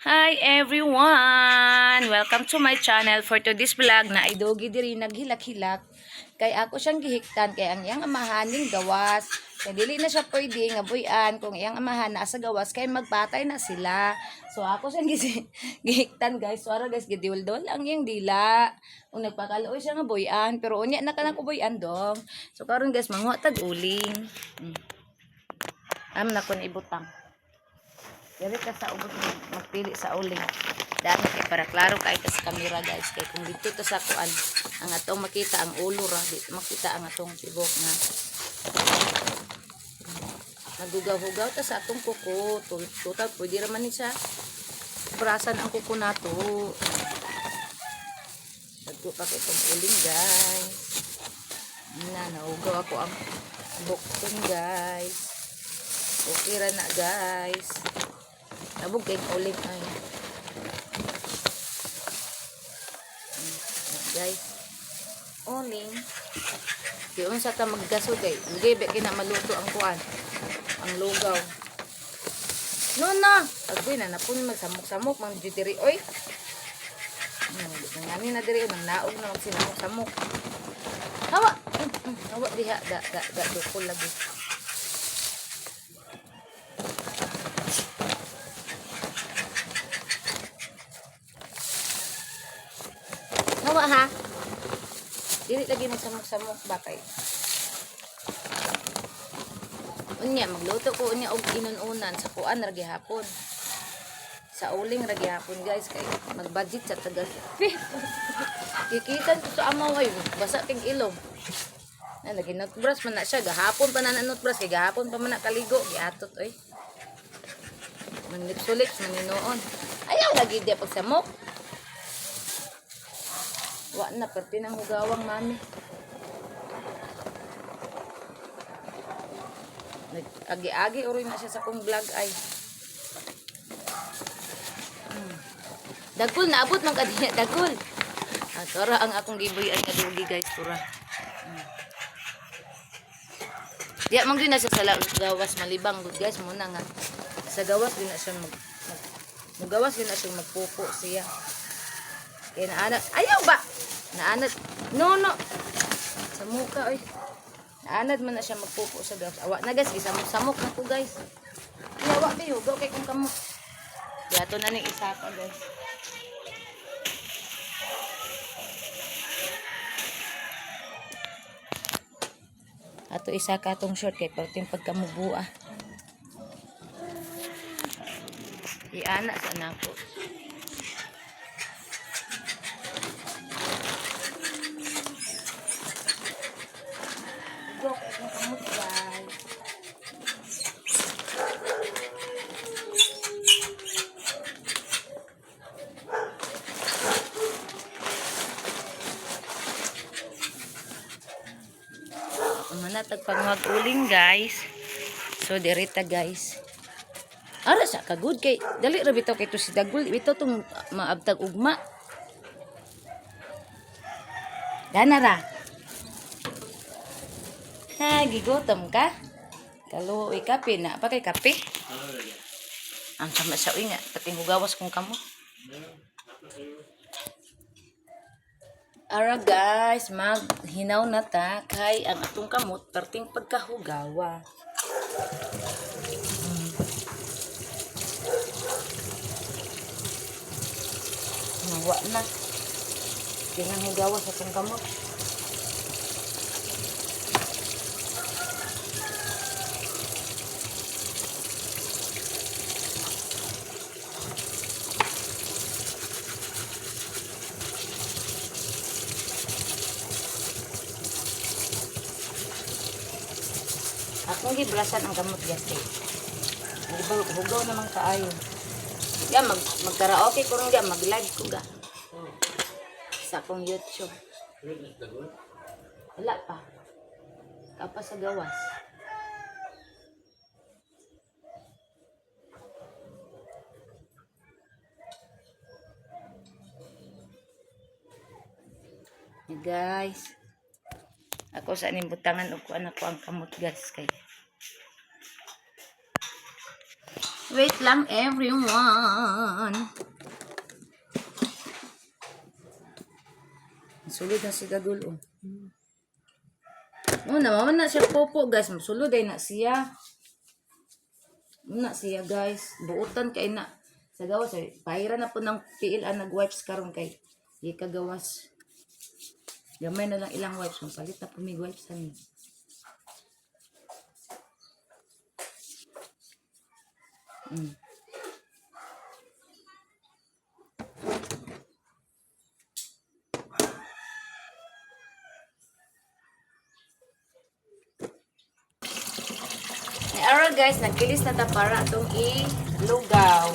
Hi everyone! Welcome to my channel. For today's vlog na ay dogi diri naghilak-hilak kay ako siyang gihiktan kay ang iyang amahan ning gawas. Kay dili na siya pwede nga buy-an kung iyang amahan naa sa gawas kay magpatay na sila. So ako siyang gihiktan, guys. So ara guys, gidiwldol ang iyang dila. Kung nagpakaluoy siya nga buy-an, pero unya na ka na ko buy-an dong. So karon guys, manguha tag uling. Am na kon ibutang. Diri ka sa ubos magpili sa uling. Dami kay para klaro kay ka sa kamera, guys, kay kung dito to sa kuan ang atong makita ang ulo ra, di makita ang atong tibok nga. Nagugaw-hugaw ta sa atong kuko. Total pwede ra man ni siya. Brasan ang kuko nato. Dagko pa kay itong uling, guys. Na naugaw ako ang bukton, guys. Okay ra na, guys. Nabog kay uling ay. Guys. Uling. Di unsa ta maggaso kay hindi ba kina maluto ang kuan. Ang lugaw. No na. Agoy na napun magsamok-samok mang jud diri oy. Nangani na diri nang naog na magsinamok-samok. Hawa. Hawa diha da da da dukol lagi. Hawa ha. Dili lagi nagsamok-samok ba kay. Unya magluto ko unya og inununan sa kuan ra gihapon. Sa uling ra gihapon, guys, kay mag-budget sa tagal. Kikitan ko sa amaw ay basa kay ilong. Na lagi notbrush man na siya gahapon pa na na notbrush kay gahapon pa man na kaligo giatot oy. Manlipsulips maninoon. Ayaw lagi di pagsamok. Wa na perti nang hugawang mami. Nag-agi-agi uroy na siya sa kong vlog ay. Dagkol naabot man kadiya dagkol. Ah, tora ang akong gibuy ay kadugi, guys, tura. Diya man gyud na siya sa gawas malibang gud, guys, muna nga. Sa gawas din na siya mag, mag mugawas din na siya magpupo siya. Kaya naanad, ayaw ba? Naanad, no, no. Sa muka, oy. Naanad man na siya magpupo sa gawas. Awa na guys, gisamok-samok na ko, guys. Yawa ba hugaw kay kung kamo. Yato na ning isa pa, guys. Ato isa ka atong short kay perting pagkamubua. Iana sa nako. Hugaw kay kung kamot, guys. Manatag pag uling, guys. So dirita, guys. Ara sa ka good kay dali ra bitaw kay to si Dagul bitaw tong maabtag ugma. Dana ra. Ha, gigutom ka? Kaluoy kape na pa kay kape. Ang sama sa uy nga pating hugawas kong kamot. Ara guys, maghinaw na ta kay ang atong kamot perting pagkahugawa. Nawa na. Kinanghugawa sa atong kamot. Akong gibrasan ang kamot, guys, kay hugaw, hugaw naman kaayo. Ya mag magkaraoke ko ron ga, mag-live ko ga. Sa akong YouTube. Wala pa. Kapa sa gawas. Hey, guys. Ako sa aning butangan og kuan ako ang kamot, guys, kay Wait lang, everyone. Sulod na si Gagul, oh. Oh, naman na siya popo, guys. Masulod ay na siya. Na siya, guys. Buutan kay na. Sa gawas, ay, pahira na po ng tiil ang nag-wipes karon kay di kagawas. Gamay na lang ilang wipes. Magpalit na po may wipes ani. Ay, ara guys, nagkilis na ta para atong ilugaw.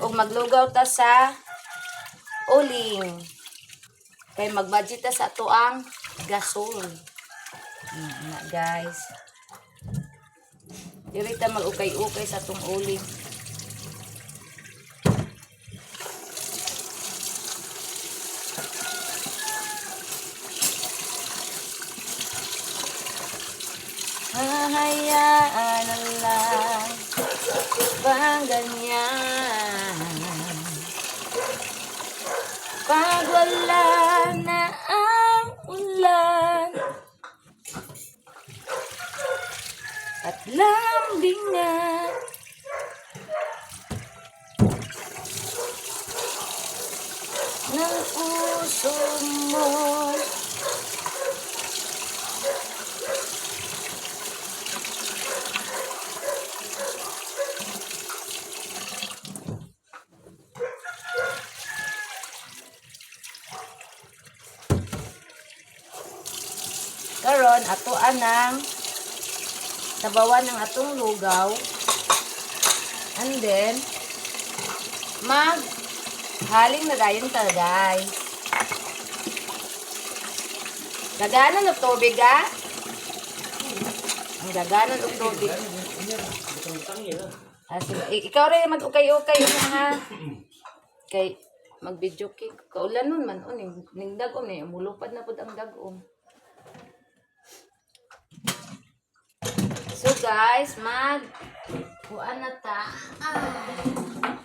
O maglugaw ta sa uling. Kay magbudget ta sa ato ang gasol. Na guys. Diri ta mag-ukay-ukay sa atong uling. Hahayaan na lang bang ganyan? Pag wala na ang ulan at lambingan ng puso mo. Karon ato anang sabawan ng atong lugaw. And then mag haling na dayon ta, guys. Gaganan og tubig ah. Ang gaganan og tubig. Ah, sige. Ikaw rin mag-ukay-ukay na ha. Kay mag-video cake. Kaulan nun man oh, ning dagom ni mulupad na pud ang dagom. So guys, mag kuan na ta. Ah.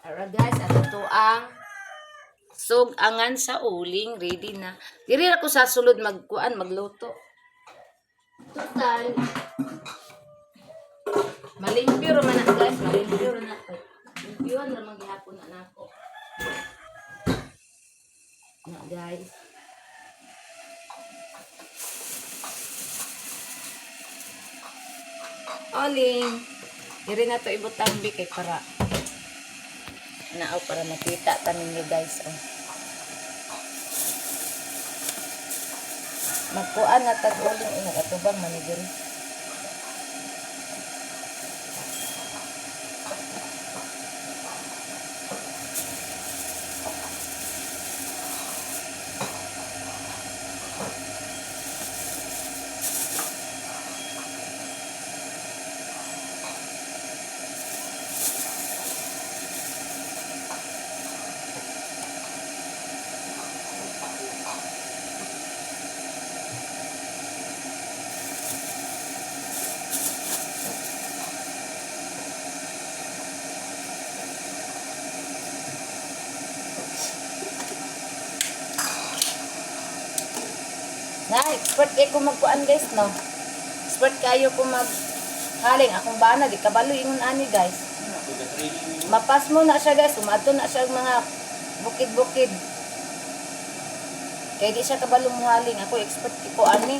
Ara guys, ato to ang sugangan sa uling ready na. Diri ra ko sa sulod magkuan magluto. Total malimpyo ra man na guys, malimpyo ra na. Limpyuhan ra man gihapon na nako. Na guys. Oling. Diri na to ibutang bi kay para nao para makita ta ninyo guys oh. Magkuan na tag uling ina katubang man ni diri. Na, expert kay ko magkuan guys, no. Expert kayo ko mag haling akong bana di kabalo ingon ani guys. Mapas mo na siya guys, umadto na siya og mga bukid-bukid. Kaya di siya kabalo muhaling. Ako expert kay ko ani.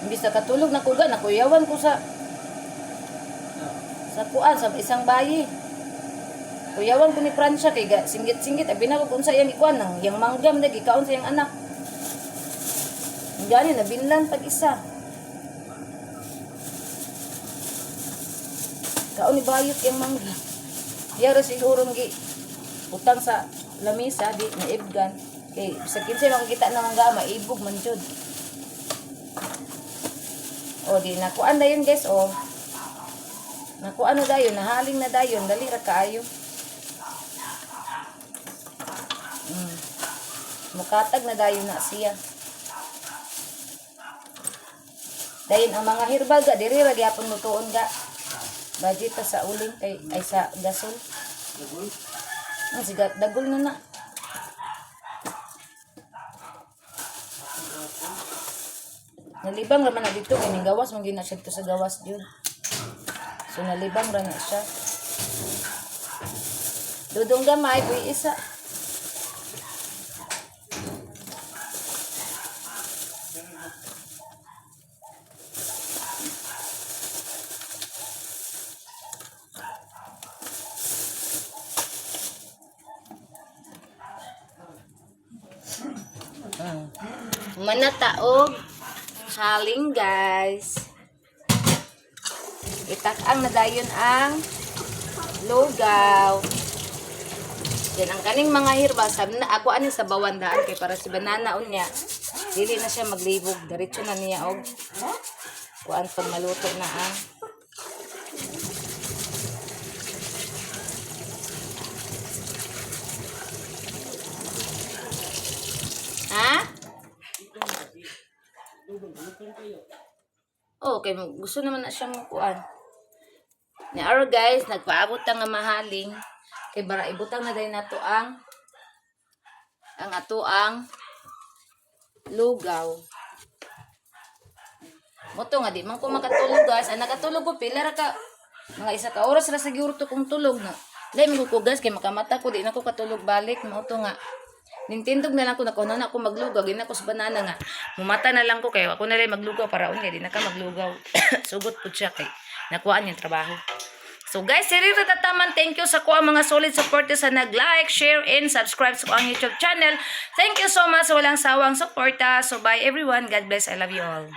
Imbis na katulog na kuga, nakuyawan ko sa kuan sa isang bayi. Kuyawan ko ni Francia kay ga, singgit-singgit abi na ko kung sa iyang ikuan nang yang manggam na gikaon sa iyang anak. Ang gani nabinlan pag isa. Kaon ni bayot yang mangga. Yara siguro gi utang sa lamisa di naibgan kay sa kinsa makakita ng mangga maibog man jud. O di nakuan na yun guys o. Naku, ano dayon, nahaling na dayon, dali ra kaayo. Mukatag na dayon na siya. Dayon ang mga herbal ga diri ra gyapon lutuon ga. Budget ta sa uling kay ay sa gasol. Dagol. Ang sigat dagol na na. Nalibang ra man na dito kay ning gawas man gyud na siya dito sa gawas jud. So nalibang ra na siya. Dudong gamay buy isa. Manataog haling, guys. Itak-ang na dayon ang lugaw. Yan ang kaning mga herbal sabi na ako ani sa bawandaan kay para si banana unya. Dili na siya maglibog, diretso na niya og kuan pag maluto na ang. Ha? Oh, okay, gusto naman na siyang kuan. Ni aro guys, nagpaabot ta nga mahaling kay bara ibutang na dayon nato ang ato ang lugaw. Moto nga di man ko makatulog, guys. Ang nakatulog ko pila ra ka mga isa ka oras ra sa siguro to kong tulog na. Dai mo ko, guys, kay makamata ko di na ko katulog balik mo to nga. Nintindog na lang ko nakuha na ako maglugaw, gina ko sa banana nga. Mumata na lang ko kay ako na lang maglugaw para unya di na ka maglugaw. Sugot pud siya kay nakuhaan yung trabaho. So guys, si Rita Tataman, thank you sa kuha mga solid supporters sa nag-like, share, and subscribe sa kuang YouTube channel. Thank you so much sa walang sawang suporta. So bye everyone. God bless. I love you all.